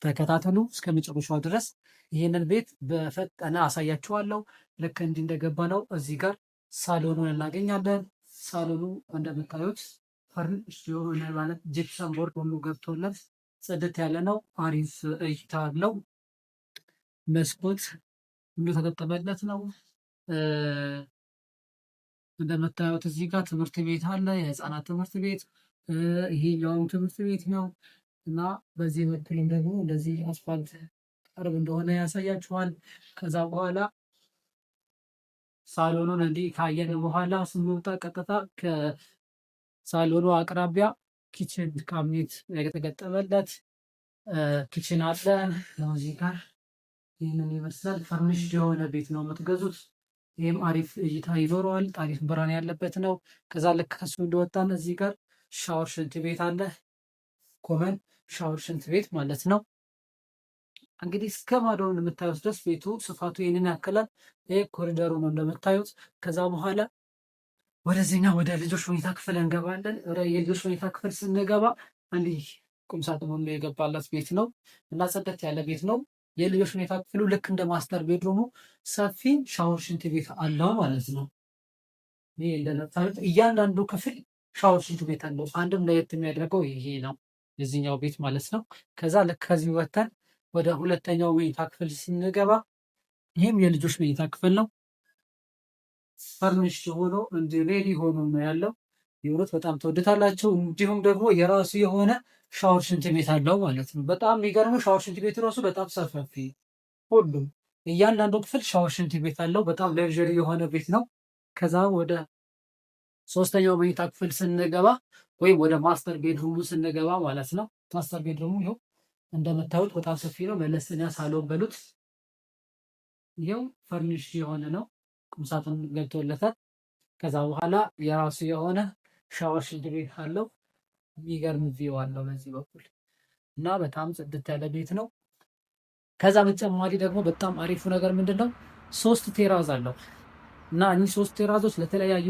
ተከታተሉ እስከ መጨረሻው ድረስ። ይህንን ቤት በፈጠነ አሳያችኋለሁ። ልክ እንዲህ እንደገባ ነው እዚህ ጋር ሳሎኑን እናገኛለን። ሳሎኑ እንደምታዩት furnish የሆነ ማለት gypsum board ሁሉ ገብቶለት ጽድት ያለ ነው። አሪፍ እይታ አለው። መስኮት ሁሉ ተገጠመለት ነው። እንደምታዩት እዚህ ጋር ትምህርት ቤት አለ፣ የህፃናት ትምህርት ቤት። ይሄኛውም ትምህርት ቤት ነው እና በዚህ በኩልም ደግሞ እንደዚህ አስፋልት ቅርብ እንደሆነ ያሳያችኋል። ከዛ በኋላ ሳሎኑን እንዲህ ካየን በኋላ ስንወጣ ቀጥታ ከሳሎኑ አቅራቢያ kitchen cabinet የተገጠመለት kitchen አለ። እዚህ ጋር ይህንን ይመስላል። Furnished የሆነ ቤት ነው የምትገዙት። ይህም አሪፍ እይታ ይኖረዋል። አሪፍ ብርሃን ያለበት ነው። ከዛ ልክ ከሱ እንደወጣን እዚህ ጋር ሻወር ሽንት ቤት አለ። Common shower ሽንት ቤት ማለት ነው። እንግዲህ እስከ ማዶውን የምታዩት ድረስ ቤቱ ስፋቱ ይህንን ያክላል። ይህ ኮሪደሩ ነው እንደምታዩት። ከዛ በኋላ ወደዚህኛ ወደ ልጆች መኝታ ክፍል እንገባለን። የልጆች መኝታ ክፍል ስንገባ እንዲህ ቁምሳጥን ሁሉ የገባለት ቤት ነው እና ጽድት ያለ ቤት ነው። የልጆች መኝታ ክፍሉ ልክ እንደ master bedroom ኡ ሰፊ ሻወር ሽንት ቤት አለው ማለት ነው። ይህ እንደምታዩት እያንዳንዱ ክፍል ሻወር ሽንት ቤት አለው። አንድም ለየት የሚያደርገው ይሄ ነው የዚህኛው ቤት ማለት ነው። ከዛ ልክ ከዚህ ወጥተን ወደ ሁለተኛው መኝታ ክፍል ስንገባ ይህም የልጆች መኝታ ክፍል ነው። Furnish ሆኖ እንዲ ready ሆኖ ነው ያለው። የእውነት በጣም ተወድታላችሁ። እንዲሁም ደግሞ የራሱ የሆነ ሻወር ሽንት ቤት አለው ማለት ነው። በጣም የሚገርመው ሻወር ሽንት ቤት ራሱ በጣም ሰፋፊ፣ ሁሉም እያንዳንዱ ክፍል ሻወር ሽንት ቤት አለው። በጣም luxury የሆነ ቤት ነው። ከዛ ወደ ሶስተኛው መኝታ ክፍል ስንገባ ወይም ወደ master bedroom ኡ ስንገባ ማለት ነው። Master bedroom ኡ ይኸው እንደምታዩት በጣም ሰፊ ነው። መለስተኛ ሳሎን በሉት። ይኸው furnish የሆነ ነው። ቁምሳጥን ገብቶለታል። ከዛ በኋላ የራሱ የሆነ ሻወር ሽንት ቤት አለው። የሚገርም view አለው በዚህ በኩል እና በጣም ጽድት ያለ ቤት ነው። ከዛ በተጨማሪ ደግሞ በጣም አሪፉ ነገር ምንድን ነው? ሶስት terrace አለው እና እኚህ ሶስት terrace ኦች ለተለያዩ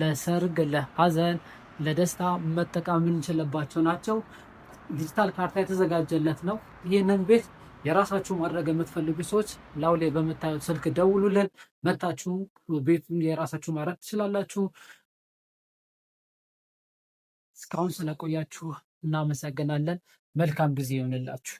ለሰርግ፣ ለሀዘን፣ ለደስታ መጠቀም የምንችልባቸው ናቸው። ዲጂታል ካርታ የተዘጋጀለት ነው። ይህንን ቤት የራሳችሁ ማድረግ የምትፈልጉ ሰዎች ላው ላይ በምታዩት ስልክ ደውሉልን። መታችሁ ቤቱን የራሳችሁ ማድረግ ትችላላችሁ። እስካሁን ስለቆያችሁ እናመሰግናለን። መልካም ጊዜ ይሆንላችሁ።